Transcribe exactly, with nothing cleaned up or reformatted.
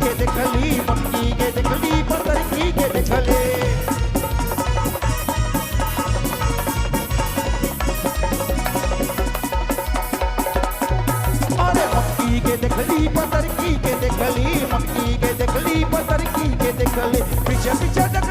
के देखली, मटकी के देखली, पतरकी के देखली। अरे मटकी के देखली, पतरकी के देखली, मटकी के देखली, पतरकी के देखली। पीछे पीछे देख